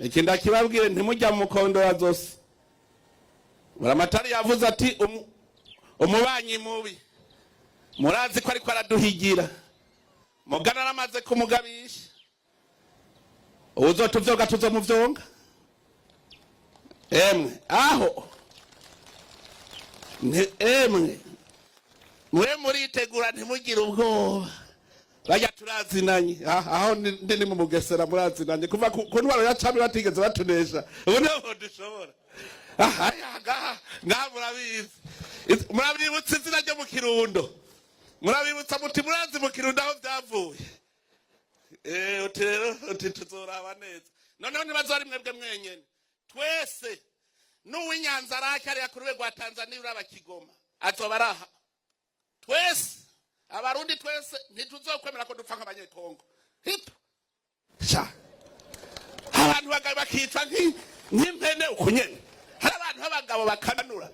Iki ndakibabwire, ntimujya mu mukondora zose. Buramatari yavuze ati umubanyi mubi murazi ko ariko araduhigira, mugana aramaze kumugabisha, uzotuvyoga tuzomuvyonga. Emwe aho emwe mwe muritegura, ntimugire ubwoba, bajya turazinanye. Aho ndi ni mu Mugesera, murazinanye kuva ku ntwaro ya cami, batigeze batunesha, ubu niho dushobora. Aha ngaha ngaha murabizi. Murabibutsa izina ryo mu Kirundo, murabibutsa muti murazi mu Kirundo aho byavuye. Uti rero uti tuzoraba neza. Noneho ntibazo ari mwebwe mwenyene, twese n'uw'Inyanza Rake ariya ku rwego rwa Tanzania, uraba Kigoma, azoba araha. Twese Abarundi twese ntituzokwemera ko dupfa nk'Abanyekongo. Hipo sha, abantu bagabo bakicwa nk'impene uku nyene. Hari abantu b'abagabo bakanura.